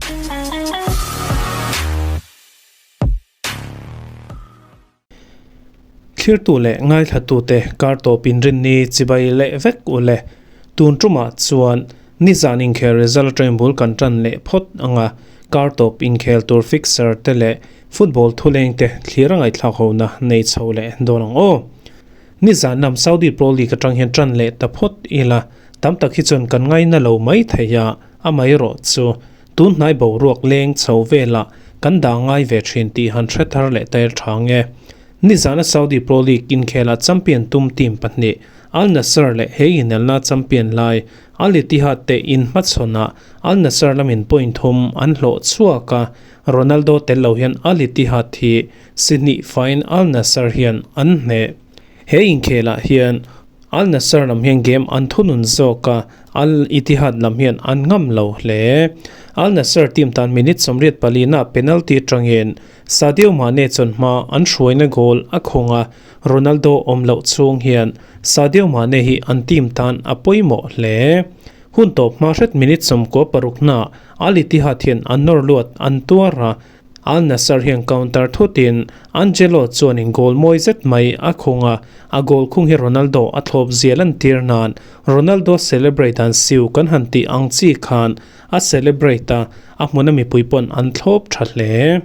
Thlirtu leh ngaithlatute kar tawp inrinni chibai leh vek u le. Tun tumah chuan nizan inkhel result atangin bul kan tan leh phawt ang a, kar tawp inkhel tur fixture te leh football thuleng te thlir a ngaihthlak hona nei chho leh dawn ang aw. Nizan lam Saudi Pro League atang hian tan leh ta phawt ila, tam tak hi chuan kan ngaina lo mai thei a, amaherawh chu Tun hnai boruak leng chho velah kan dah ngai ve thin tih han hre thar leh tair tha nge. Nizana Saudi Pro League inkhelah champion tum team pahnih Al Nassr leh he inelna champion lai Al Ittihad te inhmachhawnah Al Nassr lamin point thum an hlawh chhuak a, Ronaldo tel lo hian Al Ittihad hi si hnih faiin Al Nassr hian an hneh. He inkhelah hian Al Nassr lam hian game an thunun zawk a, Al Ittihad lam hian an ngam lo hle. Al Nassr team tan minute 84 ah penalty atangin Sadio Mane chuan hma an hruaina goal a khawng a, Ronaldo awm loh chhung hian Sadio Mane hi an team tan a pawimawh hle. Hun tawp hma hret minute 96 naah Al Ittihad hian an nawr luat an tuar a, Al Nassr hian counter thutin Angelo chuanin goal mawi zet mai a khung a, a goal khung hi Ronaldo a thlawp zia lantir nan Ronaldo celebrate an siu kan han tih ang chi khan a celebrate a, a hmuna mipui pawn an thlawp tha hle.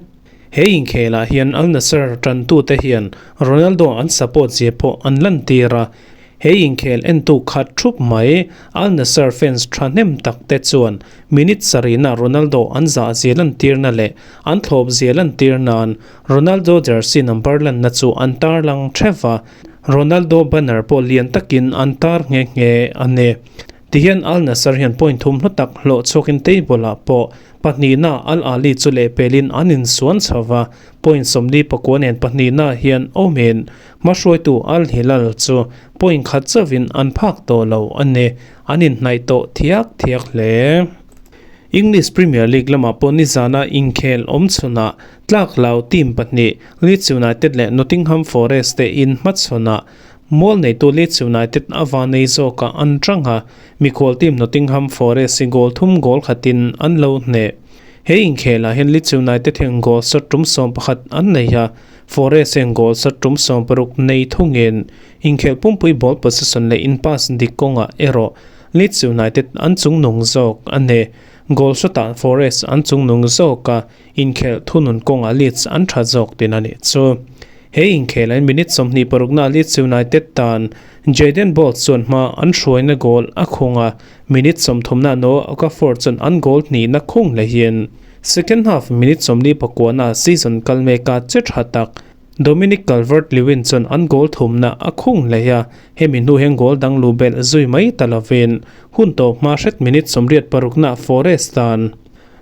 He inkhelah hian Al Nassr tantute hian Ronaldo an support zia pawh an lantir a, He inkhel entu khat thup mai Al Nassr fans thahnem tak te chuan minute sarihna Ronaldo an zah zia lantirna leh an thlawp zia lantir nan Ronaldo jersey number lanna chu an tarlang theuh a, Ronaldo banner pawh lian takin an tar nghe nghe a ni. Tihian Al Nassr hian point thum hlu tak hlawh chhuakin table ah pawh pahnihna Al Ahly chu lehpelin an insuan chho va, point 49 nen pahnihna hian awmin Hmahruaitu Al Hilal chu point khat chauhin an phak tawh lo a ni, an inhnaih tawh thiak thiak hle. English Premier League lamah pawh nizana inkhel awm chhunah tlak lo team pahnih Leeds United leh Nottingham Forest te inhmachhawnah mual neitu Leeds United a vanei zawkah an tang a, mikhual team Nottingham Forest hi goal thum goal khatin an lo hneh. He inkhelah hian Leeds United hian goal shot tum 11 an nei a, Forest hian goal shot tum 60 nei thungin inkhelh pumpui ball possession leh in pass dik kawngah erawh Leeds United an chungnung zawk a ni. Goal shot-ah Forest an chungnung zawk a, inkhelh thunun kawngah Leeds an tha zawk tin a nih chu. He inkhelhin minute 26-na Leeds United tan Jayden Bolt chuan hma an hruaina goal a khung a, minute 30-na Noah Okafor chuan an goal hnihna khung lehin Second half minute 49-ah season kal meka che tha tak Dominic Calvert-Lewin chuan an goal thumna a khung hlei a, hemi hnu hian goal dang lu belh zui mai ta lovin hun tawp hma hret minute 86-naah Forest tan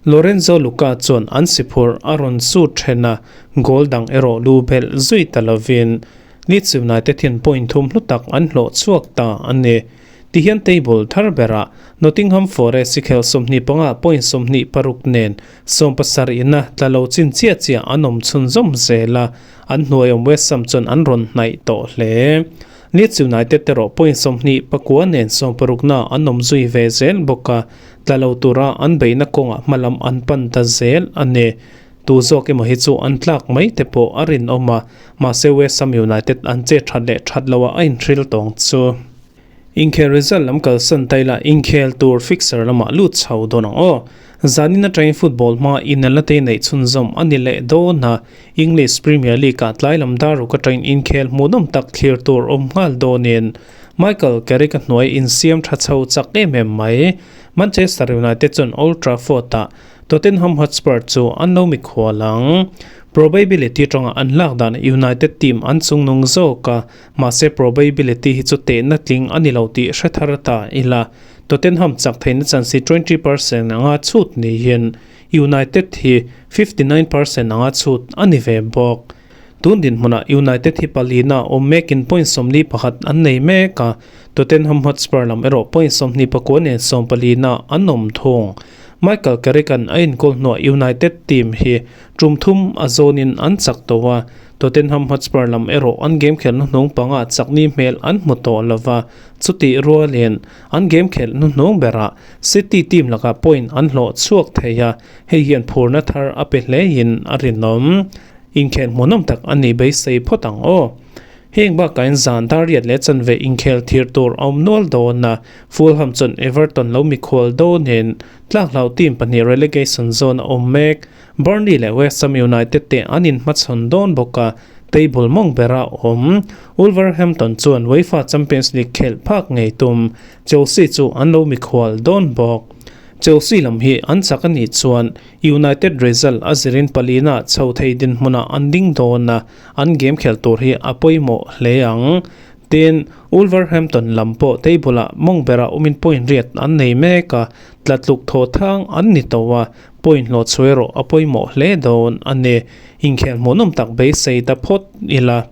Lorenzo Lucca chuan an siphurh a rawn sut then a, goal dang erawh lu belh zui ta lovin Leeds United hian point thum hlu tak an hlawh chhuak ta a ni. Tihian table thar berah Nottingham Forest hi khel 25 point 26 nen 70 ina tla lo chin chiah chiah an awm chhunzawm zel a, an hnuaiawm West Ham chuan an rawn hnaih tawh hle. Leeds United erawh point 29 nen 60 na an awm zui ve zel bawk a, tla lo tura an beihna kawngah hmalam an pan ta zel a ni. Tu zawk emaw hi chu an tlak mai te pawh a rinawm a, mahse West Ham United an che that leh that loah a inhril tawng chu. Inkhel result lam kalsan ta ila inkhel tur fixture lamah lut chho dawn ang aw. Zanin atangin football hma inelna te neih chhunzawm a ni leh dawn a, English Premier League ah tlai lam dar ruk atangin inkhel hmuhnawm tak thlir tur awm nghal dawnin Michael Carrick a hnuai insiam tha chho chak em em mai. Manchester United chuan Old Trafford ah Tottenham Hotspur chu an lo mikhual ang. Probability tanga an lak dan United team an chungnung zawk a, mahse probability hi chu tehna tling a ni lo tih hre thar ta ila. Tottenham chak theihna chance hi 20% anga chhut niin United hi 59% anga chhut a ni ve bawk. Tun dinhmunah United hi palina awm mekin point 41 an nei mek a, Tottenham Hotspur lam erawh point 29 nen 14 an awm thung. Michael Carrick-a'n a enkawl hnuah United team hi tum thum a zawnin an chak tawh a, Tottenham Hotspur lam erawh an game khelh hnuhnung panga chakni hmel an hmu tawh lo va, chutih rualin an game khelh hnuhnung berah City team lakah point an hlawh chhuak thei a, hei hian phurna thar a pe hlein a rinawm. Inkhel hmuhnawm tak a nih beisei phawt ang aw. Heng bakah in zan dar riat leh chanve inkhel thir tur a awm nual dawn a, Fulham chuan Everton lo mikhual dawnin tlak hlau team pahnih relegation zone a awm mek. Burnley leh West Ham United te an inhmachhawn dawn bawk a, table mawng bera awm Wolverhampton chuan UEFA Champions League khelh phak ngei tum Chelsea chu an lo mikhual dawn bawk. Chelsea lam hi an chak a nih chuan United result a zirin palina chho thei dinhmunah an ding dawn a, an game khelh tur hi a pawimawh hle ang. Tin, Wolverhampton lam pawh table ah mawng berah awmin point riat an nei mek a, tla tluk thaw thang an ni tawh a, point hlawh chhuai erawh a pawimawh hle dawn a ni. Inkhel hmuhnawm tak beisei ta phawt ila.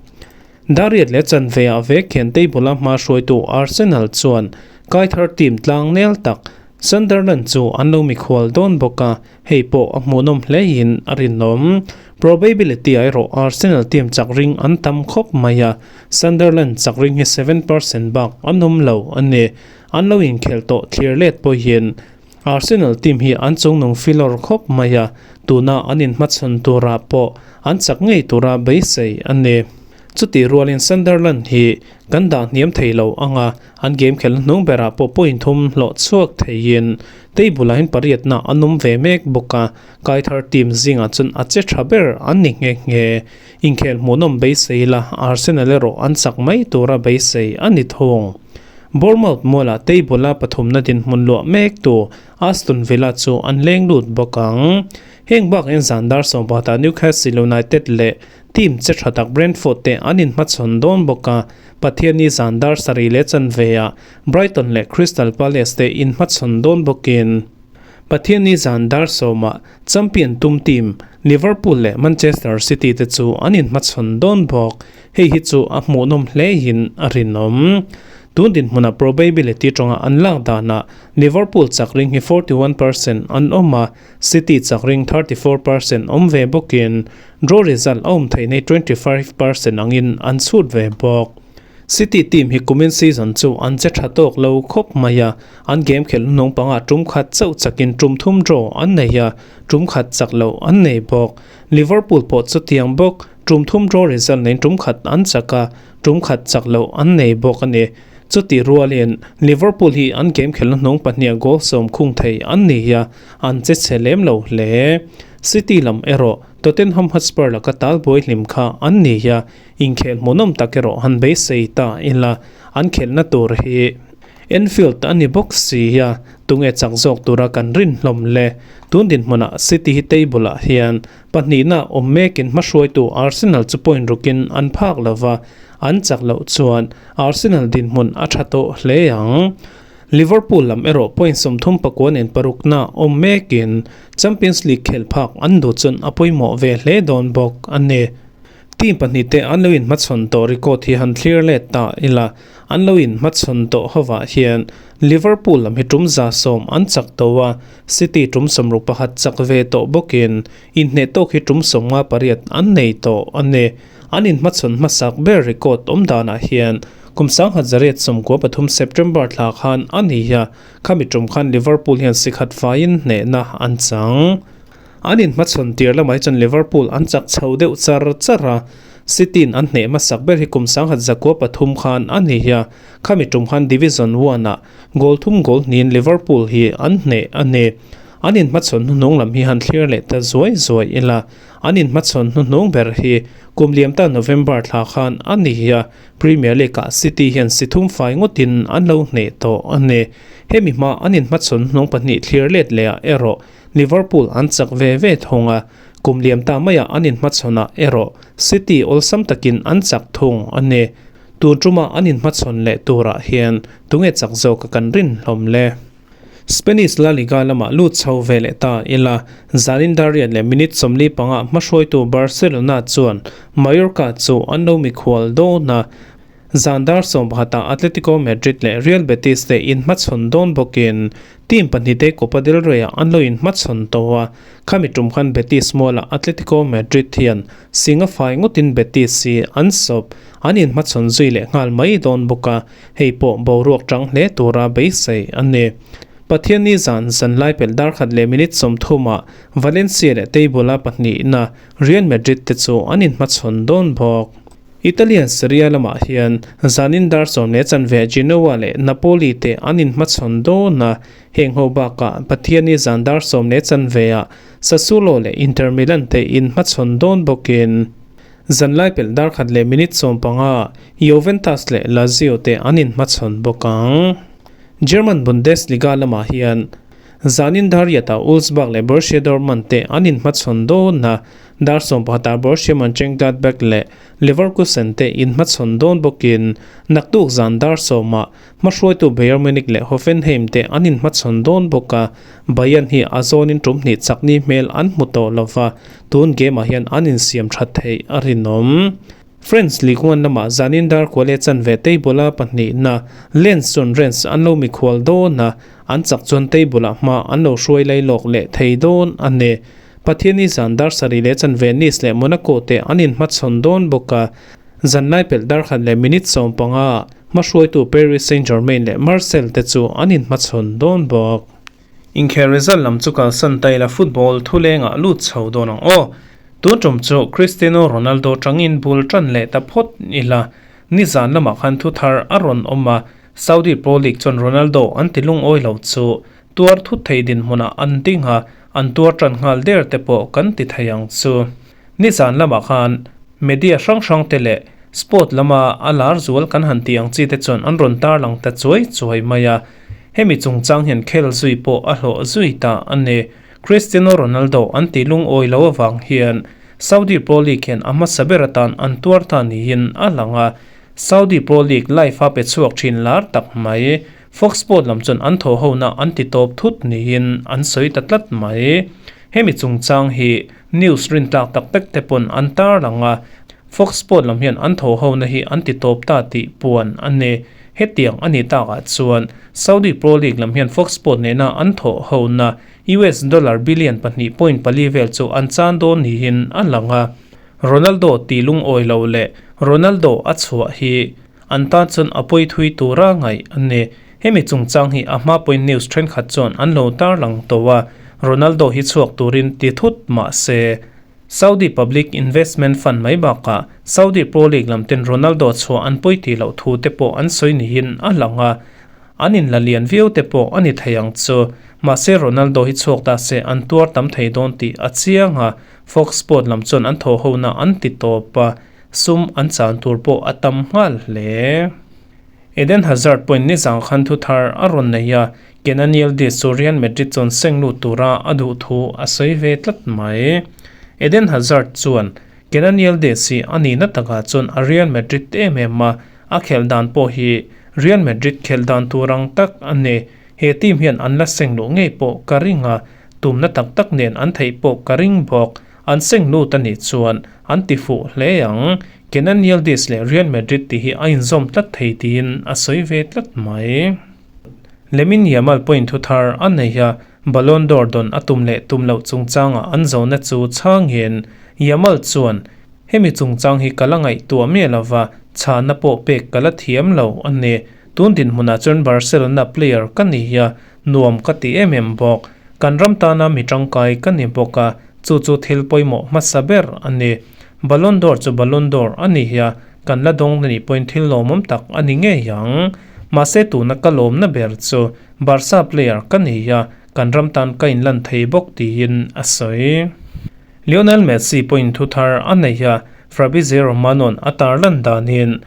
Dariat leh chanve ah vek hian table a hma hruaitu Arsenal chuan Kaithar team tlang nel tak Sunderland chu an lo mikhual dawn bawk a, hei pawh a hmuhnawm hlein a rinawm. Probability ah erawh Arsenal team chak ring an tam khawp mai a, Sunderland chak ring hi 7% bak an awm lo a ni. An lo inkhel tawh thlir let pawhin Arsenal team hi an chungnung filawr khawp mai a, tuna an inhmachhawn turah pawh an chak ngei tura beisei a ni. Chutih rualin Sunderland hi kan dah hniam thei lo ang a, an game khelh hnung berah pawh point thum hlawh chhuak theiin table ah hian pariatna an awm ve mek bawk a, Kaithar team zingah chuan a che tha ber an ni nghe nghe. Inkhel hmuhnawm beisei la Arsenal erawh an chak mai tura beisei a ni thung. Bournemouth mualah table a pathumna dinhmun luah mek tu Aston Villa chu an leng lut bawk ang. Heng bakah hian zan dar sawmpatah Newcastle United leh Team che tha tak Brentford te an inhmachhawn dawn bawk a, Pathianni zan dar sarih leh chanveah Brighton leh Crystal Palace te inhmachhawn dawn bawkin Pathianni zan dar sawmah champion tum team Liverpool leh Manchester City te chu an inhmachhawn dawn bawk. Hei hi chu a hmuhnawm hlein a rinawm. Tun dinhmuna probability tawnga an lak danah Liverpool chak ring hi 41% an awm a, City chak ring 34% awm ve bawkin Draw result a awm theih nei 25% angin an chhut ve bawk. City team hi kumin season chu an che tha tawk lo khawp mai a, an game khelh hnung pangah tum khat chauh chakin tum thum draw an nei a, tum khat chak loh an nei bawk. Liverpool pawh chutiang bawk, tum thum draw result neiin tum khat an chak a, tum khat chak loh an nei bawk a ni. Chutih rualin Liverpool hi an game khelhna hnung pahniha goal sawm khung thei an ni a, an che chhe lem lo hle. City lam erawh Tottenham Hotspur laka talbuai hlim kha an ni a, inkhel hmuhnawm tak erawh han beisei ta ila an khelhna tur hi Anfield a ni bawk si a, tunge chak zawk tura kan rin hlawm le? Tun dinhmunah City hi table ah hian pahnihna awm mekin hmahruaitu Arsenal chu point rukin an phak lova, an chak loh chuan Arsenal dinhmun a tha tawh hle ang. Liverpool lam erawh point 34 nen parukna awm mekin Champions League khelh phak an duh chuan a pawimawh ve hle dawn bawk a ni. Team pahnih te an lo inhmachhawn tawh record hi han thlir let ta ila, an lo inhmachhawn tawh hovah hian Liverpool lam hi tum 110 an chak tawh a, City tum 61 chak ve tawh bawkin inhneh tawk hi tum 58 an nei tawh a ni. An inhmachhawn hmasak ber record awm danah hian kum 1993 September thla khan a ni a, khami tum khan Liverpool hian sikhat faiin hnehna an chang. An inhmachhawn tir lamah hi chuan Liverpool an chak chho deuh char char a, City-in an hneh hmasak ber hi kum 1903 khan a ni a, khami tum khan Division One-ah goal thum goal hnihin Liverpool hi an hneh a ni. An inhmachhawn hnuhnung lam hi han thlir leh ta zuai zuai ila. An inhmachhawn hnuhnung ber hi kum liamta November thla khan a ni a, Premier League-ah City hian si thum fai ngawtin an lo hneh tawh a ni. Hemi hma an inhmachhawn hnung pahnih thlir let lehah erawh Liverpool an chak ve ve thung a, kum liamta maiah an inhmachhawnah erawh City awlsam takin an chak thung a ni. Tun tuma an inhmachhawn leh turah hian tunge chak zawka kan rin hlawm le? Spanish La Liga lamah lut chho ve leh ta ila, zanin dar riat leh minute 45 hmahruaitu Barcelona chuan Mallorca chu an lo mikhual dawn a, zan dar 11 Atletico Madrid leh Real Betis te inhmachhawn dawn bawkin Team pahnihte Copa del Rey-ah an lo inhmachhawn tawh a, khami tum khan Betis mualah Atletico Madrid hian singa fai ngawtin Betis hi an sawp, an inhmachhawn zui leh nghal mai dawn bawk a, hei pawh boruak tang hle tura beisei a ni. Pathianni zan zanlai pelh dar khat leh minute 30 ah Valencia leh table-a pahnihna Real Madrid te chu an inhmachhawn dawn bawk. Italian Serie A lamah hian zanin dar 10:15 Genoa leh Napoli te an inhmachhawn dawn a, heng ho bakah Pathianni zan dar 10:15 ah Sassuolo leh Inter Milan te inhmachhawn dawn bawkin zanlai pelh dar khat leh minute 15 ah Juventus leh Lazio te an inhmachhawn bawk ang. German Bundesliga lamah hian zanin dar riatah Wolfsburg leh Borussia Dortmund te an inhmachhawn dawn a, Dar 11 ah Borussia Mönchengladbach leh Leverkusen te inhmachhawn dawn bawkin naktuk zan dar 10 ah hmahruaitu Bayern Munich leh Hoffenheim te an inhmachhawn dawn bawk a, Bayern hi a zawnin tum hnih chakni hmel an hmu tawh lova, tun game ah hian an insiam tha theih a rinawm. French Ligue 1 lamah zanin dar 9:15 table-a pahnihna Lens chuan Rennes an lo mikhual dawn a, an chak chuan table-ah hma an lo hruai lailawk leh thei dawn a ni. Pathianni zan dar 7:15 Nice leh Monaco te an inhmachhawn dawn bawk a, zanlai pelh dar 1:15 ah hmahruaitu Paris Saint-Germain leh Marseille te chu an inhmachhawn dawn bawk. Inkhel result lam chu kalsan ta ila football thulengah lut chho dawn ang aw. Tun tum chu Cristiano Ronaldo tangin bul tan leh ta phawt ila nizan lamah khan thu thar a rawn awm a, Saudi Pro League chuan Ronaldo an ti lungawi lo chu tuar thut thei dinhmunah an ding a, an tuar tan nghal der te pawh kan ti thei ang chu. Nizan lamah khan media hrang hrang te leh sport lama a lar zual kan han tih ang chi te chuan an rawn tarlang ta chuai chuai mai a, hemi chungchang hian khel zui pawh a hlawh zui ta a ni. Cristiano Ronaldo an ti lungawi lo avang hian Saudi Pro League hian a hmasa ber atan an tuar ta niin a lang a, Saudi Pro League live a pe chhuak thin lar tak mai. Fox Sport lam chuan an thaw hona an ti tawp thut niin an sawi ta tlat mai. Hemi chungchang hi news rintlak tak tak te pawn an tarlang a, Fox Sport lam hian an thaw hona hi an ti tawp ta tih puan a ni. Hetiang a ni takah chuan Saudi Pro League lam hian Fox Sport nena an thawh hona US dollar billion 2.4 vel chu an chan dawn niin a lang a. Ronaldo ti lungawi lo leh Ronaldo a chhuah hi An tan chuan a pawi thui tura ngaih a ni. Hemi chungchang hi a hma pawhin news thenkhat chuan an lo tarlang tawh a, Ronaldo hi chhuak turin ti thut mah se, Saudi Public Investment Fund mai bakah Saudi Pro League lam ten Ronaldo chhuah an pawi tih loh thu te pawh an sawi niin a lang a, an inla lian viau te pawh a ni thei ang chu. Mahse Ronaldo hi chhuak ta se an tuar tam thei dawn tih a chiang a, Fox Sport lam chuan an thaw hona an ti tawp a. Sum an chan tur pawh a tam nghal hle. Eden Hazard pawhin nizang khan thu thar a rawn nei a, Kenan Yildiz chu Real Madrid chuan seng lut tura a duh thu a sawi ve tlat mai. Eden Hazard chuan, Kenan Yildiz hi a nihna takah chuan a Real Madrid em em a, a khelh dan pawh hi Real Madrid khelh dan tur ang tak a ni. He team hian an la seng luh ngei pawh ka ring a, tumna tak tak nen an theih pawh ka ring bawk. An seng lut a nih chuan an ti fuh hle ang. Kenan Yildiz leh Real Madrid tih hi a inzawm tlat thei tiin a sawi ve tlat mai. Lamine Yamal pawhin thu thar a nei a, Ballon d'Or dawn a tum leh tum loh chungchangah an zona chu chhangin Yamal chuan, Hemi chungchang hi ka la ngaihtuah miah lova, chhana pawh pek ka la thiam lo a ni. Tun dinhmunah chuan Barcelona player ka ni a, nuam ka ti em em bawk. Kan ram tana mi tangkai ka ni bawk a, chu chu thil pawimawh hmasa ber a ni. Ballon d'Or chu Ballon d'Or a ni hi a, kan la dawng na nih pawhin thil lawmawm tak a ni ngei ang. Mahse tuna ka lawmna ber chu Barca player ka ni hi a, kan ram tan ka inlan thei bawk tiin a sawi. Lionel Messi pawhin thu thar a nei a, Fabrizio Romano-a'n a tarlan danin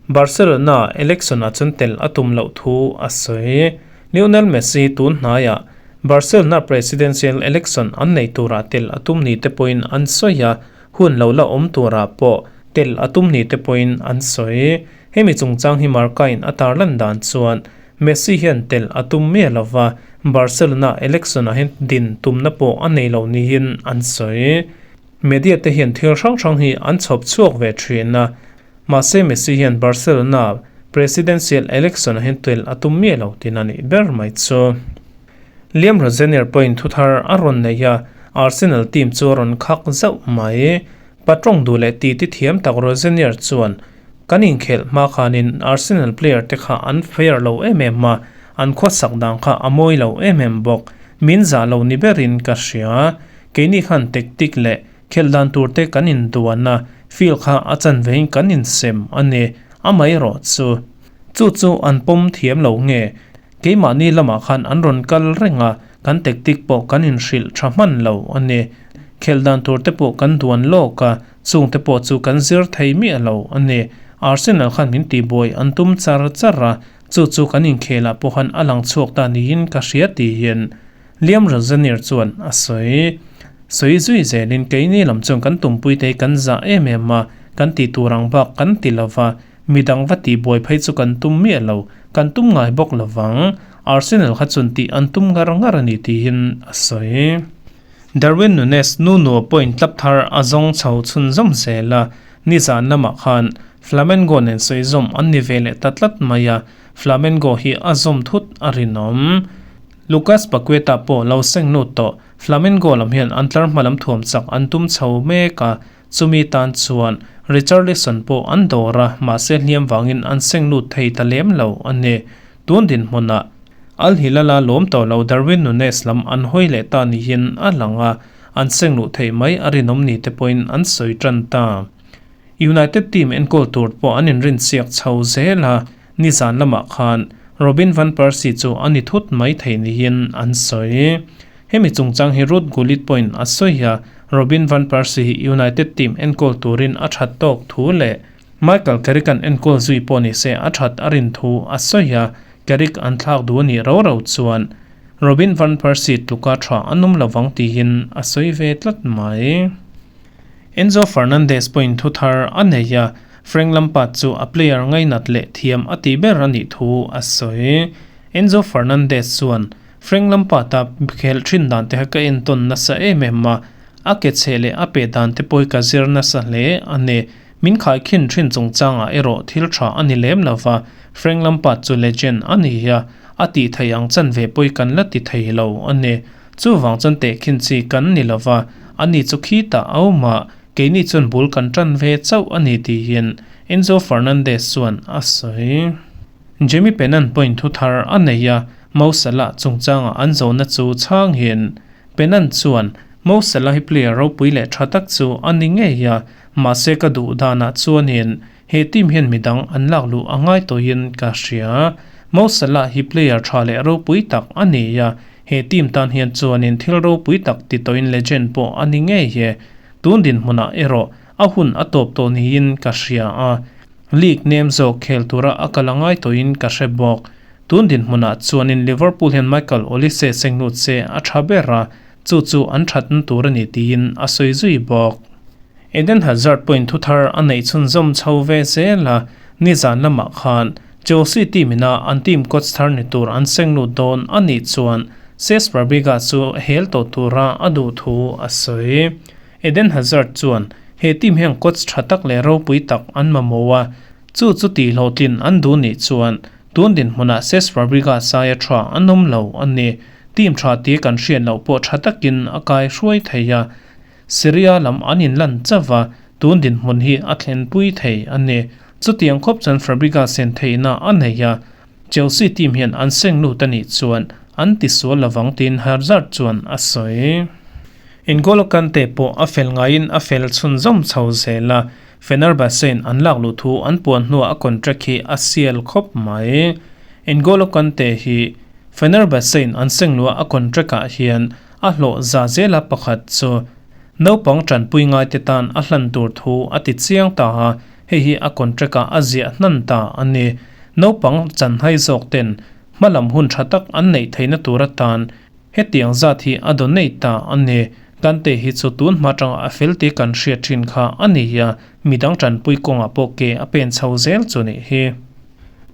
Barcelona election-ah chuan tel a tum loh thu a sawi. Lionel Messi tun hnaiah Barcelona presidential election an nei turah tel a tum ni te pawhin an sawi a, hun lo la awm turah pawh tel a tum ni te pawhin an sawi. Hemi chungchang hi Marca-in a tarlan dan chuan Messi hian tel a tum miah lova, Barcelona election-ah hian din tumna pawh a nei lo niin an sawi. Media te hian thil hrang hrang hi an chhawp chhuak ve thin a, Mahse Messi hian Barcelona presidential election ah hian tel a tum miah lo tin a nih ber mai chu. Liam Rosenior pawhin thuthar a rawn nei a, Arsenal team chu a rawn khak zauh mai. Patrawng duh leh titi thiam tak Rosenior chuan, Kan inkhelh hma khanin Arsenal player te kha an fair lo em em a, an khawsak dan kha a mawi lo em em bawk. Min zah lo ni berin ka hria. Keini khan tactic leh khelh dan tur te kan induan a, field kha a chanvein kan insem a ni. Amaherawh chu, chu chu an pawm thiam lo nge? Keimahni lamah khan an rawn kal reng a, kan tactic pawh kan inhrilh tha hman lo a ni. Khelh dan tur te pawh kan duan lawk a, chung te pawh chu kan zir thei miah lo a ni. Arsenal khan min tihbuai an tum char char a, chu chu kan inkhelah pawh khan a lang chhuak ta niin ka hria tiin Liam Rosenior chuan a sawi. Sawi zui zelin keini lam chuan kan tumpui te hi kan zah em em a, kan tih tur ang bak kan ti lo va, Midang va tihbuai phei chu kan tum miah lo, kan tum ngai bawk lo vang. Arsenal kha chuan tih an tum ngar ngar a ni tiin a sawi. Darwin Nunez nu nuah point tlap thar a zawng chho chhunzawm zel a, nizan lamah khan Flamengo nen sawizawm an ni ve leh ta tlat mai a, Flamengo hi a zawm thut a rinawm. Lucas Paqueta pawh lo seng lut tawh, Flamengo lam hian an tlar hma lam thuam chak an tum chho mek a, Chumi tan chuan Richarlison pawh an dawr a, mahse hliam vangin an seng lut thei ta lem lo a ni. Tun dinhmunah Al Hilal-a lawm tawh lo Darwin Nunez lam an hawi leh ta niin a lang a, an seng luh theih mai a rinawm ni te pawhin an sawi tan ta. United team enkawl tur pawh an inrinsiak chho zel a, nizan lamah khan Robin van Persie chu a ni thut mai thei niin an sawi. Hemi chungchang hi Ruud Gullit pawhin a sawi a, Robin van Persie hi United team enkawl turin a that tawk thu leh Michael Carrick-a'n enkawl zui pawh ni se a that a rin thu a sawi a, Carrick an thlak duh a nih ro ro chuan Robin van Persie tluka tha a num lovang tiin a sawi ve tlat mai. Enzo Fernandez pawhin thu thar a nei a, Frank Lampard chu a player ngainat leh thiam a tih ber a nih thu a sawi. Enzo Fernandez chuan Frank Lampard-a khelh thin dan te kha ka entawn nasa em em a, a ke chheh leh a peh dan te pawh hi ka zir nasa hle a ni. Min khaikhin thin chungchangah erawh thil tha a ni lem lo va, Frank Lampard chu legend a ni a, a tih theih ang chanve pawh hi kan la ti thei lo a ni. Chuvang chuan tehkhin chi kan ni lo va, ani chu khitah a awm a, keini chuan bul kan tan ve chauh a ni tiin Enzo Fernandez chuan a sawi. Jamie Pennant pawhin thu thar a nei a, Mo Salah chungchanga an zawhna chu chhangin Pennant chuan, Mo Salah hi player ropui leh tha tak chu a ni ngei a, mahse ka duh danah chuanin he team hian midang an lak luh a ngai tawhin ka hria. Mo Salah hi player tha leh ropui tak a ni a, he team tan hian chuanin thil ropui tak ti tawhin legend pawh a ni ngei e. Tun dinhmunah erawh a hun a tawp tawh niin ka hria a. League nem zawk khel tura a kal a ngai tawhin ka hre bawk. Tun dinhmunah chuanin Liverpool hian Michael Olise senglut se a tha ber a, chu chu an thatna tur a ni tiin a sawi zui bawk. Eden Hazard pawhin thuthar a neih chhunzawm chho ve zel a, nizan lamah khan Chelsea team ina an team coach thar ni tur an senglut dawn a nih chuan Cesc Fabregas chu hel tawh tura a duh thu a sawi. Eden Hazard chuan he team hian coach tha tak leh ropui tak an mamawh a, chu chu tih hlawhtlin an duh nih chuan tun dinhmunah Cesc Fabregas aia tha an awm lo a ni. Team tha tia kan hriat loh pawh tha takin a kai hruai thei a, Serie A lam an inlan chauh a, tun dinhmun hi a thlenpui thei a ni. Chutiang khawp chuan Fabregas hian theihna a nei a, Chelsea team hian an seng lut a nih chuan an tisual lovang tiin Hazard chuan a sawi. N'Golo Kante pawh a fel ngaiin a fel chhunzawm chho zel a, Fenerbahce-in an lak luh thu an puan hnuah a contract hi a sial khawp mai. N'Golo Kante hi Fenerbahce-in an seng luh a contract-ah hian a hlawh za zela pakhat chu naupang tanpui ngaite tan a hlan tur thu a ti chiang ta a, hei hi a contract-ah a ziah hnan ta a ni. Naupang chanhai zawk ten hmalam hun tha tak an neih theihna tur atan Hetiang zat hi a donate ta a ni. Kante hi chu tun hma tanga a fel tih kan hriat thin kha a ni a, midang tanpui kawngah pawh ke a pen chho zel chu nih hi.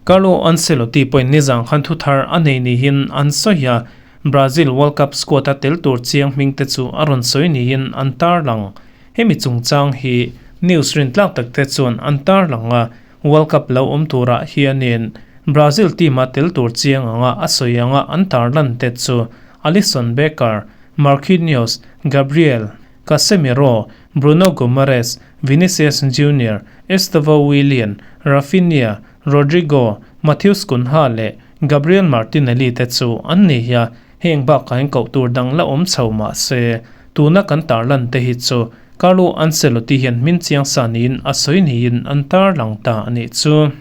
Carlo Ancelotti pawhin nizang khan thu thar a nei niin an sawi a, Brazil World Cup squad a tel tur chiang hming te chu a rawn sawi niin an tarlang. Hemi chungchang hi news rintlak tak te chuan an tarlang a, World Cup lo awm turah hianin Brazil team-a tel tur chiang anga a sawi anga an tarlan te chu Alisson Becker, Marquinhos, Gabriel, Casemiro, Bruno Guimaraes, Vinicius Junior, Estevao Willian, Raphinha, Rodrygo, Matheus Cunha leh Gabriel Martinelli te chu an ni a, heng bakah hian koh tur dang la awm chho mah se, tuna kan tarlan te hi chu Carlo Ancelotti hian hmin chiang sa niin a sawi niin an tarlang ta a nih chu.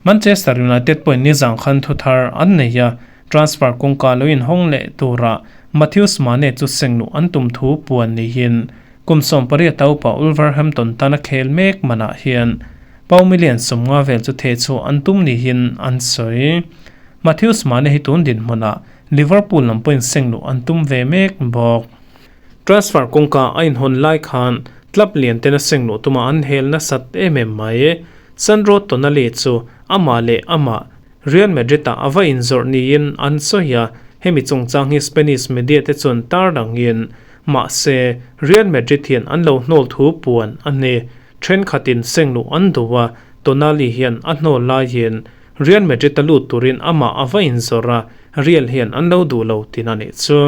Manchester United pawhin nizang khan thu thar an nei a, transfer kawngka lo inhawng leh tura Matheus Mane chu sengluh an tum thu puan niin kum 18 a upa Wolverhampton tana khel mek manah hian pau million 50 vel chu theh chhuah an tum niin an sawi. Matheus Mane hi tun dinhmunah Liverpool lam pawhin sengluh an tum ve mek bawk. Transfer kawngka a inhawn lai khan club lian tena sengluh tuma an hel nasat em em mai. Sandro Tonali chu amah leh amah Real Madrid ah a va inzawrh niin an sawi a, hemi chungchang hi Spanish media te chuan tar dangin mahse Real Madrid hian an lo hnawl thu puan a ni. Thenkhatin sengluh an duh a, Tonali hian a hnawl laiin Real Madrid a lut turin amah a va inzawrh a, Real hian an lo duh lo tin a nih chu.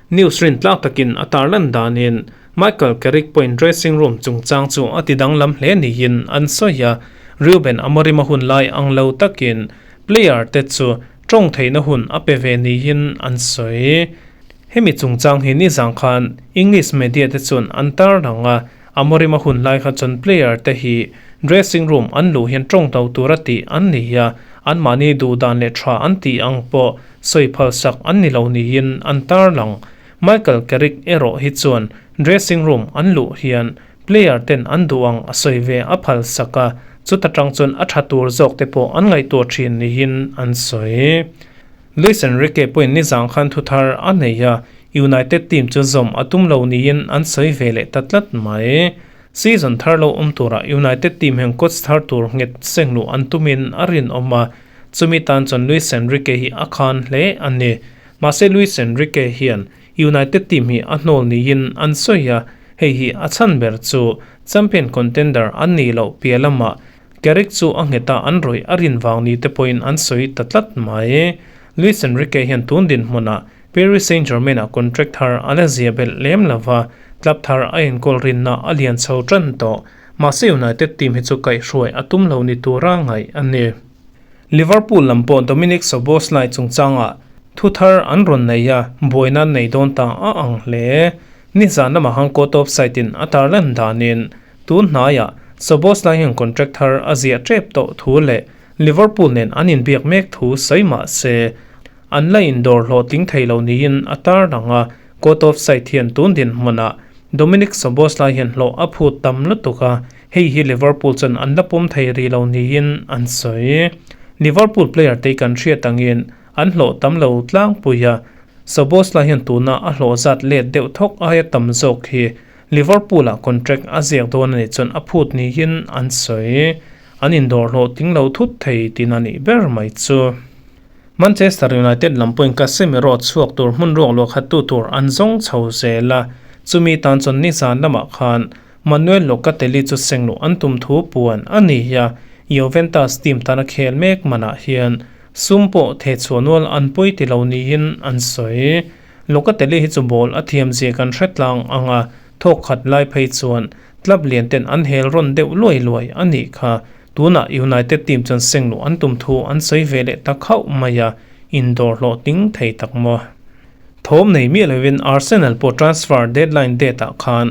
News rintlak takin a tarlan danin Michael Carrick pawhin dressing room chungchang chu a ti danglam hle niin an sawi a, Ruben Amorim a hun lai ang lo takin player te chu tawng theihna hun a pe ve niin an sawi. Hemi chungchang hi nizang khan English media te chuan an tarlang a, Amorim a hun lai kha chuan player te hi dressing room an luh hian tawng to tura tih an ni a, anmahni duhdan leh tha an tih ang pawh Sawi phalsak an ni lo niin an tarlang. Michael Carrick erawh hi chuan dressing room an luh hian player ten an duh ang a sawi ve a phalsak a, chuta tang chuan a tha tur zawk te pawh an ngaihtuah thin niin an sawi. Luis Enrique pawhin nizang khan thu thar a nei a, United team chu zawm a tum lo niin an sawi ve leh ta tlat mai. Season thar lo awm turah United team hian coach thar tur nghet sengluh an tumin a rinawm a, Chumi tan chuan Luis Enrique hi a khan hle a ni. Mahse Luis Enrique hian United team hi a hnawl niin an sawi a, hei hi a chhan ber chu champion contender an nih loh piah lamah Carrick chu a nghet a an rawih a rin vang ni te pawhin an sawi ta tlat mai. Luis Enrique hian tun dinhmunah Paris Saint-Germain-ah contract thar a la zia belh lem lo va, club thar a enkawl rinna a lian chho tan tawh. Mahse United team hi chu kaihhruai a tum lo ni tura ngaih a ni. Liverpool lam pawh Dominic Szoboszlai chungchangah thu thar an rawn nei a, buaina an nei dawn ta a ang hle. Nizan lamah han court of site in a tarlan danin tun hnaiah Szoboszlai hian contract thar a ziah tep tawh thu leh Liverpool nen an inbiak mek thu sawi mah se an la indawr hlawhtling thei lo niin a tarlang a, court of site hian tun dinhmunah Dominic Szoboszlai hian hlawh a phut tam lutuk a, hei hi Liverpool chuan an la pawm thei rih lo niin an sawi. Liverpool player te kan hriat angin an hlawh tam lo tlangpui a, Szoboszlai hian tuna a hlawh zat let deuh thawk aia tam zawk hi Liverpool-ah contract a ziak dawn a nih chuan a phut niin an sawi. An indawr hlawhtling lo thut thei tihna nih ber mai chu. Manchester United lam pawhin Casemiro chhuak tur hmun ruak luah khattu tur an zawng chho zel a, chumi tan chuan nizan lamah khan Manuel Locatelli chu sengluh an tum thu puan a ni a, Juventus team tana khel mek manah hian sum pawh thehchhuah nual an pawi ti lo niin an sawi. Locatelli hi chu ball a thiam zia kan hre tlang ang a, thawk khat lai phei chuan club lian ten an hel rawn deuh luai luai a nih kha. Tunah United team chuan sengluh an tum thu an sawi ve leh ta khauh mai a, indawr hlawhtling thei tak maw? Thawm nei miah lovin Arsenal pawh transfer deadline date ah khan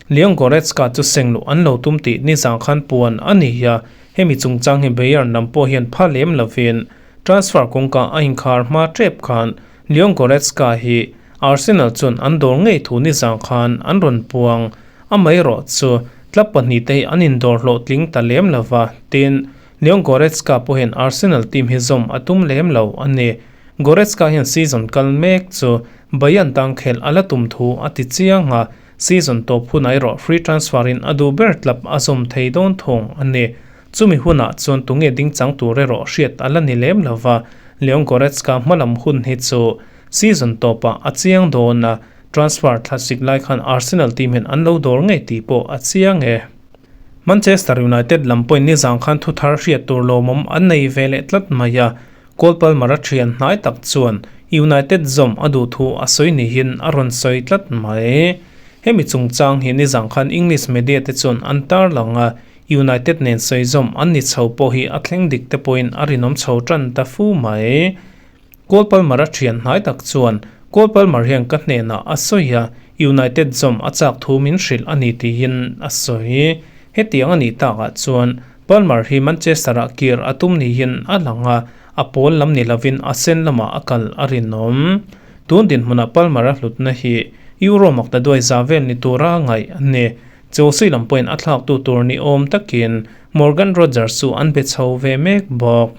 Leon Goretzka chu sengluh an lo tum tih nizang khan puan a ni a, hemi chungchang hi Bayern lam pawh hian pha lem lovin transfer kawngka a inkhar hma tep khan Leon Goretzka hi Arsenal chuan an dawr ngei thu nizang khan an rawn puang. Amaherawh chu club pahnihte hi an indawr hlawhtling ta lem lo va, tin, Leon Goretzka pawh hian Arsenal team hi zawm a tum lem lo a ni. Goretzka hian season kal mek chu Bayern tang khelh a la tum thu a ti chiang a, season tawp hunah erawh free transfer in a duh ber club a zawm thei dawn thung a ni. Chumi hunah chuan tunge ding chang tur erawh hriat a la ni lem lo va, Leon Goretzka hmalam hun hi chu season tawpah a chiang dawn a, Transfer thlasik lai khan Arsenal team hian an lo dawr ngei tih pawh a chiang e. Manchester United lam pawhin nizang khan thu thar hriat tur lawmawm an nei ve leh tlat mai a. Cole Palmer-a thian hnai tak chuan United zawm a duh thu a sawi niin a rawn sawi tlat mai. Hemi chungchang hi nizang khan English media te chuan an tarlang a, United nen sawi zawm an ni chho pawh hi a thleng dik te pawhin a rinawm chho tan ta fu mai. Cole Palmer-a thian hnai tak chuan, Cole Palmer hian ka hnenah a sawi a, United zawm a chak thu min hrilh a ni tiin a sawi. Hetiang a nih takah chuan Palmer hi Manchester-ah kir a tum niin a lang a, a pawl lam ni lovin a sen lamah a kal a rinawm. Tun dinhmunah Palmer-a hlutna hi Euro makta duai za vel ni tura ngaih a ni. Chelsea lam pawhin a thlaktu tur ni awm takin Morgan Rogers chu an be chho ve mek bawk.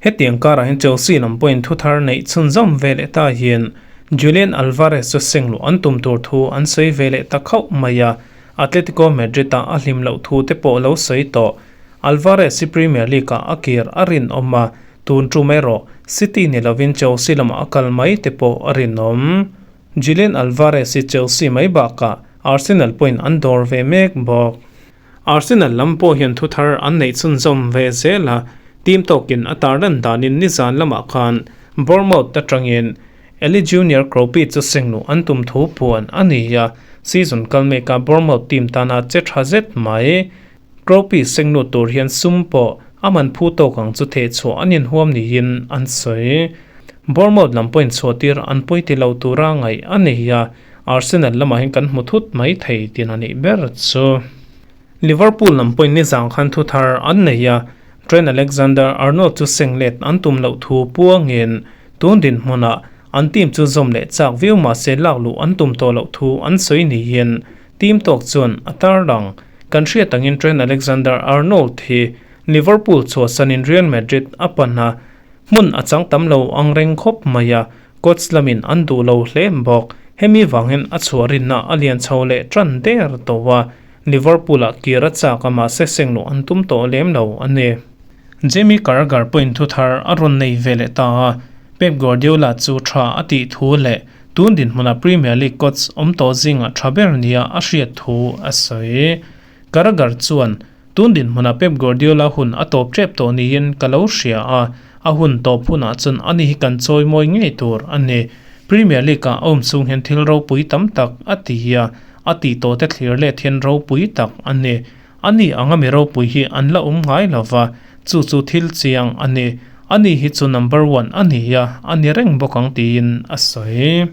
Hetiang karah hian Chelsea lam pawhin thu thar neih chhunzawm ve leh ta hian Julian Alvarez chu sengluh an tum tur thu an sawi ve leh ta khauh mai a, Atletico Madrid-ah a hlim loh thu te pawh lo sawi tawh. Alvarez hi Premier League-ah a kir a rinawm a, tun tum erawh City ni lovin Chelsea lamah a kal mai te pawh a rinawm. Julian Alvarez hi Chelsea mai bakah Arsenal pawhin an dawr ve mek bawk. Arsenal lam pawh hian thu thar an neih chhunzawm ve zel a, team tawkin a tarlan danin nizan lamah khan Bournemouth atangin Eli Junior Kroupi chu sengluh an tum thu puan a ni a, season kal meka Bournemouth team tana che tha zet mai. Kroupi senglut tur hian sum pawh a man phu tawk ang chu theh chhuah an inhuam niin an sawi. Bournemouth lam pawhin chhuahtir an pawi ti lo tura ngaih a ni a, Arsenal lamah hian kan hmu thut mai thei tih a nih ber chu. Liverpool lam pawhin nizang khan thu thar an nei a, Trent Alexander-Arnold chu seng let an tum loh thu puangin tun dinhmunah an team chu zawm leh chak viau mahse lak luh an tum tawh loh thu an sawi niin team tawk chuan a tarlang. Kan hriat angin Trent Alexander-Arnold hi Liverpool chhuahsanin Real Madrid a pan a, hmun a chang tam lo ang reng khawp mai a, Coach lamin an duh lo hle bawk. Hemi vangin a chhuah rinna a lian chho leh tan der tawh a, Liverpool-ah kir a chak a mahse sengluh an tum tawh lem lo a ni. Jamie Carragher pawhin thu thar a rawn nei ve leh ta a, Pep Guardiola chu tha a tih thu leh tun dinhmuna Premier League coach awm tawh zingah tha ber nia a hriat thu a sawi. Carragher chuan, Tun dinhmunah Pep Guardiola hun a tawp tep tawh niin ka lo hria a, a hun tawp hunah chuan ani hi kan chawi mawi ngei tur a ni. Premier League-ah a awm chhung hian thil ropui tam tak a ti a, a tih tawh te thlir let hian ropui tak a ni. Ani anga mi ropui hi an la awm ngai lo va, chu chu thil chiang a ni. Ani hi chu number one a ni a, a ni reng bawk ang tiin a sawi.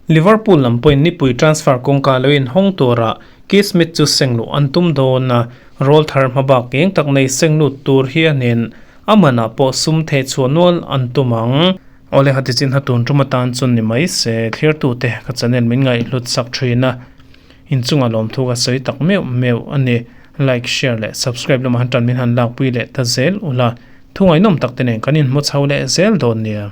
Liverpool lam pawhin nipui transfer kawngka lo inhawng turah Keith Smith chu sengluh an tum dawn a, rawl thar hmabak eng tak nei senglut tur hianin a manah pawh sum theh chhuah nual an tum ang. Awle hati chin ha tun tum atan chuan ni mai se, thlirtute ka channel min ngaihhlut sak thin a, inchungah lawmthu ka sawi tak meuh meuh a ni. Like, share leh subscribe lamah han tan min han lakpui leh ta zel ula, thu ngaihnawm tak te nen kan inhmu chho leh zel dawn nia.